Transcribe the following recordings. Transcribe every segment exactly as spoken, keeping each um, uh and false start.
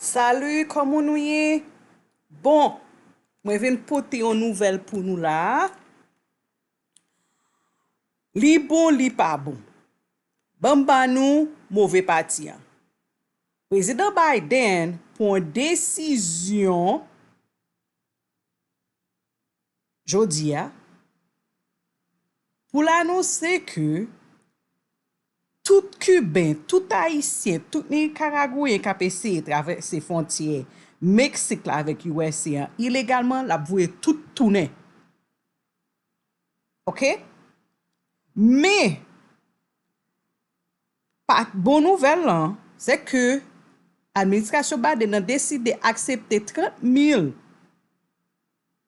Salut, kòman nou ye? Bon, mwen vin pote yon nouvèl pou nou la. Li bon, li pa bon. Ban m ba nou move pati an. Prezidan Biden pran desizyon jodi a pou l anonse ke tout Kiben, tout Ayisyen, tout Nikaragweyen k ap eseye travèse fwontyè Meksik la avèk U S A an ilegalman, l ap voye tout tounen. Oke? Men, pa bon nouvèl lan, se ke administrasyon Biden nan deside aksepte trant mil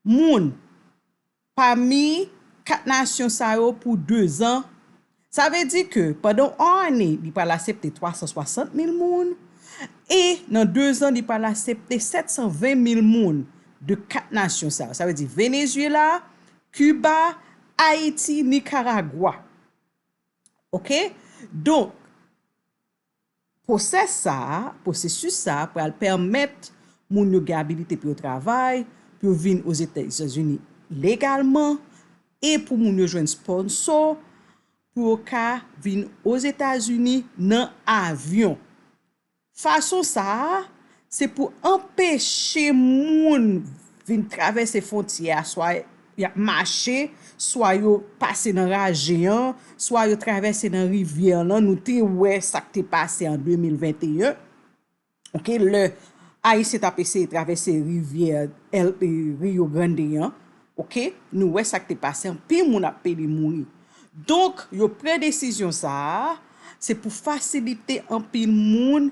moun pami kat nasyon sa yo pou dezan. Sa vle di ke pandan yon ane, li pral aksepte twa san swasant mil moun, e nan dezan, li pral aksepte sèt san ven mil moun de kat nasyon sa yo. Sa vle di Venezuela, Kiba, Ayiti, Nikaragwa. Oke? Donk, pwosès sa a, pwosesis sa a pral pèmèt moun yo gen abilite pou yo travay, pou yo vin Ozetazini legalman, e pou moun yo jwenn sponsò pou yo ka vin Ozetazini nan avyon. Fason sa a, se pou anpeche moun vin travèse fwontyè a, swa y ap mache, swa yo pase nan raje an, swa yo travèse nan rivyè an. Nou te wè sa k te pase an de mil venteyen, oke, lè Ayisyen t ap eseye travèse rivyè El, Rio Grande an, oke, nou wè sa k te pase, anpil moun ap pede mouri. Donk, yo pran desizyon sa a, se pou fasilite anpil moun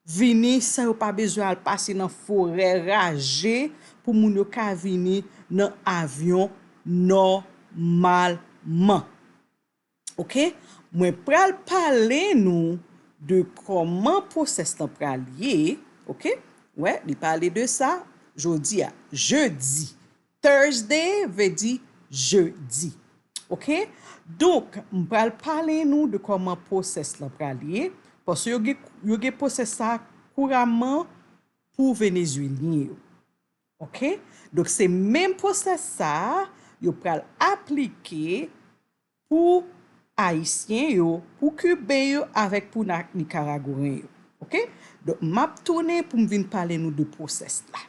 vini san yo pa bezwen al pase nan forè raje pou moun yo ka vini nan avyon nòmalman. Oke? Mwen pral pale nou de kòman pwosès lan pral ye. Oke? Wè, li pale de sa jodi a, jedi. Thursday vle di jedi. Oke? Donk, m pral pale nou de kòman pwosès lan pral ye, paske yo gen, yo gen pwosès sa kouramman pou Venezuelyen yo. Oke? Donk, se menm pwosès sa a yo pral aplike pou Ayisyen yo, pou Kiben yo, avèk pou na, Nikaragweyen yo. Oke? Donk, m ap tounen pou m vin pale nou de pwosès la.